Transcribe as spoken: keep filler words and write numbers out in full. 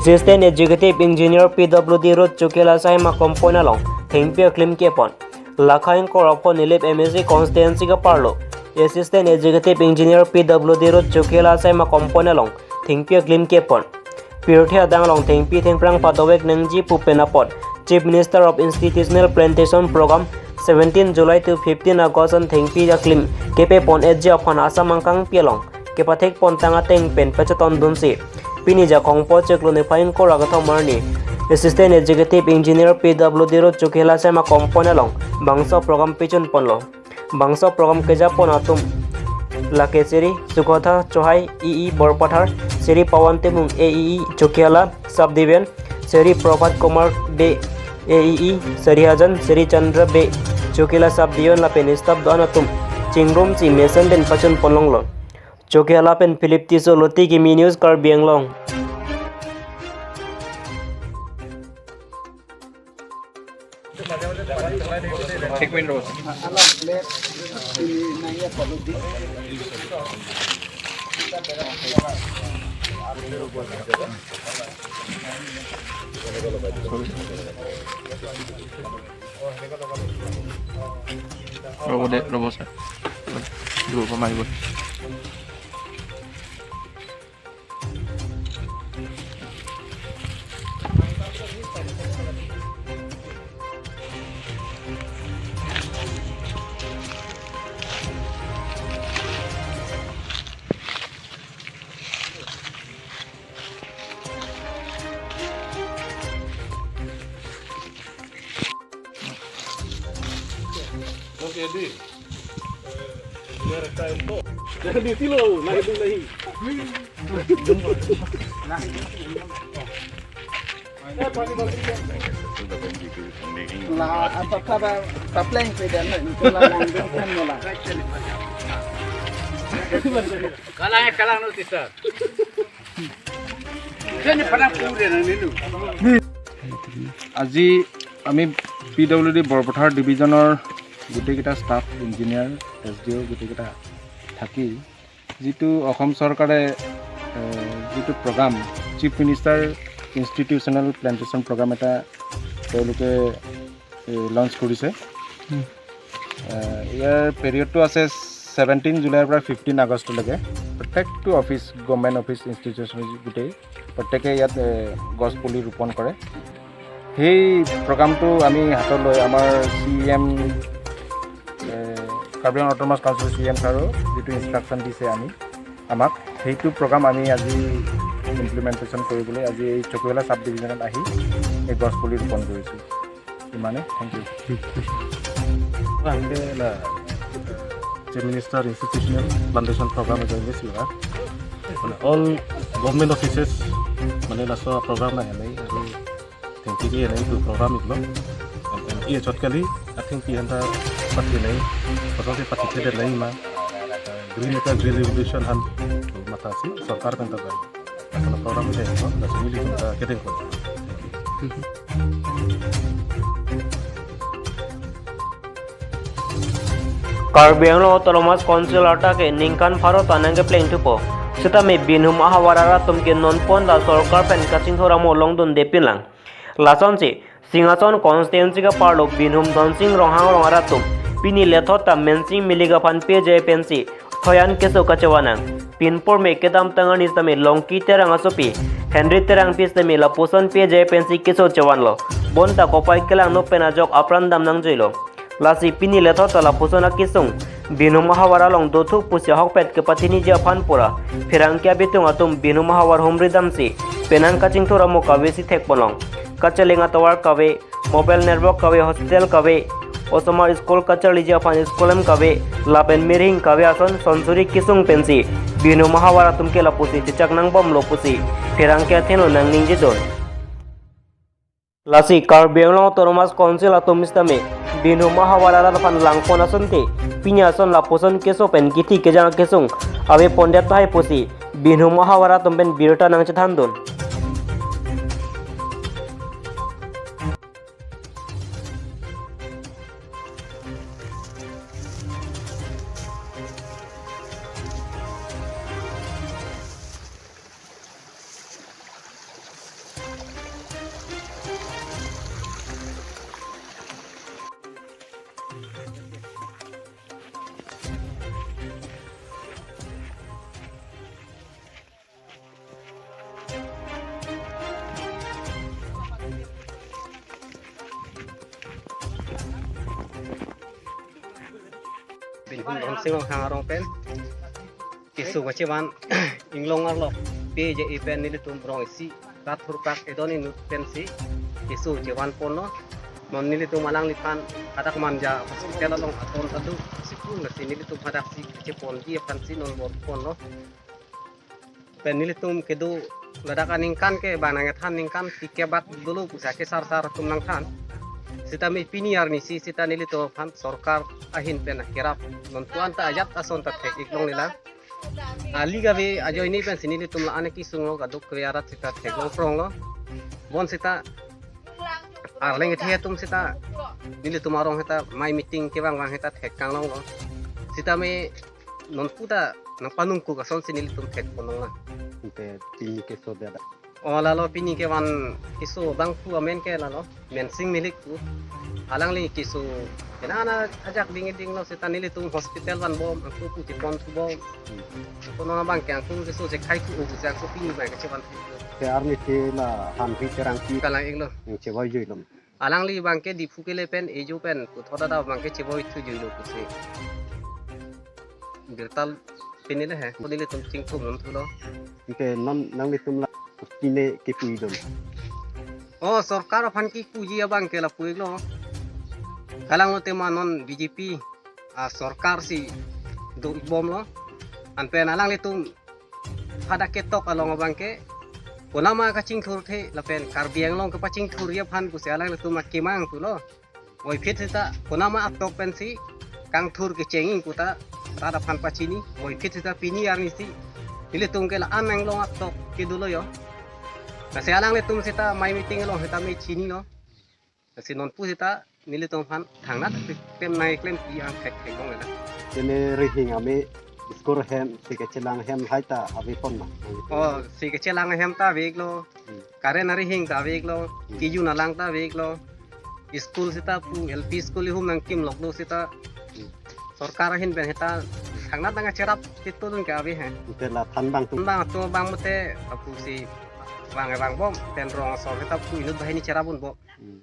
Assistant Executive Engineer P W D Road Chokihola Saima Compound along thengpi aklim kepon. Lakha ingkoi ra pho Nilip M A C constituency kaparlo Assistant Executive Engineer P W D Road Chokihola Saima Compound along thengpi aklim kepon. Pirthe adang along thengpi thengphrang padovek nangji pu pen apot Chief Minister of Institutional Plantation Program seventeen July to fifteen August an thengpi aklim kepepon-etji aphan Assam angkangpi along kepathekpon tang ateng pen pachetondunsi pini Jakhong po chiklo niphai ingkoi ra kethom arni Assistant Executive Engineer P W D Road Chokihola Saima Compound along bangso program pijunponlo. Bangso program kejapon atum lake Sri Sukotha Chauhai, E E Borpathar, Sri Pawan Timung, A E E Chokihola Subdivision, Sri Prabhat Kumar Dey, A E E Sarihajan, Sri Chandra Bey, Chokihola Subdivision lapen staff do-an atum chingrumsi mesen pen pajunponlonglo. Chokihola pen Philip Tisso, Lotiki Mi News, Karbi Anglong. ৰ'ব দে, ৰ'ব ছাৰ। দিব, কমাই দিব। Kalang, kalang notice, sir. Sini pernah pura na ninu. আজি আমি P W D Borpathar ডিভিজনৰ গোটেইকেইটা staff, engineer, S D O' গোটেইকেইটা থাকি যিটো অসম চৰকাৰে, এ, যিটো program, chief minister institutional plantation program এটা তেওঁলোকে, এ, লঞ্চ কৰিছে। হুম। এ, ইয়াৰ পিৰিয়ডটো আছে ছেভেণ্টিন জুলাইৰ পৰা ফিফটিন আগষ্টলৈকে প্ৰত্যেকটো অফিচ, গভৰ্ণমেণ্ট অফিচ, ইনষ্টিটিউচন গোটেই প্ৰত্যেকে ইয়াত, এ, গছ পুলি ৰোপণ কৰে। সেই প্ৰগ্ৰামটো আমি হাতত লৈ আমাৰ চি ই এম, এ, কাৰ্বি আংলং অট'নমাছ কাউন্সিলৰ চি ই এম ছাৰেও যিটো ইনষ্ট্ৰাকশ্যন দিছে আমি, আমাক, সেইটো প্ৰগ্ৰাম আমি আজি ইমপ্লিমেণ্টেশ্যন কৰিবলৈ আজি এই চকুৱেলা ছাব ডিভিজনত আহি এই গছ পুলি ৰোপণ কৰিছোঁ। ইমানে, thank you. Ang na Chief Minister Institutional Plantation Program ajoine sila. Mane all government offices mane laso program na henai, aru thengpi ke henai itu program iklo. Iya chot kali, athengpi hanta pati nai, pasal se pati kede nai ma, Green India Green Revolution han, to mata si sorkar kan tabai. Laso program ke, no, laso neli pun ta kedeng ko. Karbi Anglong Autonomous Council arta ke ningkan pharo ta nangkepleng thupo. Sitame Binhum ahavar arat atum ke nonpon ta sorkar pen kachingthur amo longdundepinlang. Lasonsi, Singhason constituency kaparlo Binhum Donsing Ronghang rong arat atum pini lethot ta Mensing Milik aphan pejai pensi thoyan keso kachevanang. Pinpur me kedamtang arni sitame Longki Terang asopi Henry Terangpi sitame lapuson pejai pensi keso chevanlo. Bonta kopai kelangno pen ajok apran damnangjuilo. Lasi pini lethot ta lapuson akesung Binhum ahavar along dothu pusi ahokpet kepathiniji aphan pura pherangke abitung atum Binhum ahavar humri damsi penang kachingthur amo kavesi thekponlong. Kacheleng atovar kave, mobile network kave, hospital kave, osomar school kacharliji aphan school hem kave, lapen mirhing kave ason sonsuri kesung pensi Binhum ahavar atum ke lapusi chechak nangbomlo pusi pherangke athengno nangningjedun. Lasi Karbi Anglong Autonomous Council atum sitame Binhum ahavar arat aphan langpon asonte pini ason lapuson keso pen kithi kejang kesung avepondet tahai pusi Binhum ahavar atum pen birta nangchethandun. Dhonsing Ronghang arong pen keso kachevan inglong arlo pe je ipen nelitum rong isi rat thurpak edon inut pensi keso chevan ponlo. Non nelitum alangliphan hadak Manja hospital along aton tadu sikul nasi nelitum hadak si cheponji aphansi non bor ponlo. Pen nelitum kedo ladak aningkan ke bang nangthan ningkan tike bat dulu pusi kesar sar atum nangthan. Sitame pini arnisi sita nelitum aphan sorkar ahin pen kerap non puan ta ajat ason ta thek-ik longle lang. Ali kave ajoine pensi nelitum la-an kesung lo kaduk kave arat sita theklong prong lo. Bon sita arleng kethe atum sita nelitum arong sita mai meeting kevang vang sita thek kanglong lo. Sitame non puta nangpanung kuk asonsi nelitum thek ponlong lang. Ante pini keso dia dak. O lalo pini kevan keso abang pu amen ke lalo Mensing Milik pu. Alangli keso kena ana ajak ding ding lo sita nelitum hospital vanbom angku pu chepon thubom. Kono abang ke angku keso chekhai thu ugu angku pini abang kechevan thu. Ke arni ke la han ri terang pi. Kalang-ik lo. Yang chevoi jui lo. Alangli abang ke Diphu kele pen ejo pen puthot ada abang ke chevoi thu jui lo pusi. Birta pini le he, pini le tum chingthum num thulo. Ante non nanglitum la pine kepu idon. O sorkar aphan kepuji abang ke lapu-ik lo. Kalang lo tema non B J P a sorkar si do-ik bom lo. Anpen alanglitum hadak ketok along abang ke konama kachingthur the lapen Karbi Anglong kepachingthurji aphan pusi alanglitum akemang pulo. Voiphit sita konama atok pensi kangthur kecheng-ik puta rat aphan pachini. Voiphit sita pini arnisi nelitum ke la-an Anglong atok kedo lo yo. Lasi alanglitum sita mai meeting along sita me chinilo. Lasi non pu sita nelitum aphan thangnat klem nai klempi an thek theklongle lang. Kene rihing ame school hem, si kechelang hem hai ta ave pon ma? O, si kechelang hem ta ave-ik lo. Hmm. Current arihing ta ave-ik lo. Hmm. Kejun alang ta ave-ik lo. School sita pu L P school ihum nangkim lok do sita. Hmm. Sorkar ahin pen sita thangnat nangkacherap situdun ke ave he. Ante la than abang tu. Bang tu bang mate apu si vang vangbom pen rong asor sita pu inut banghini cherap unbom. Hmm.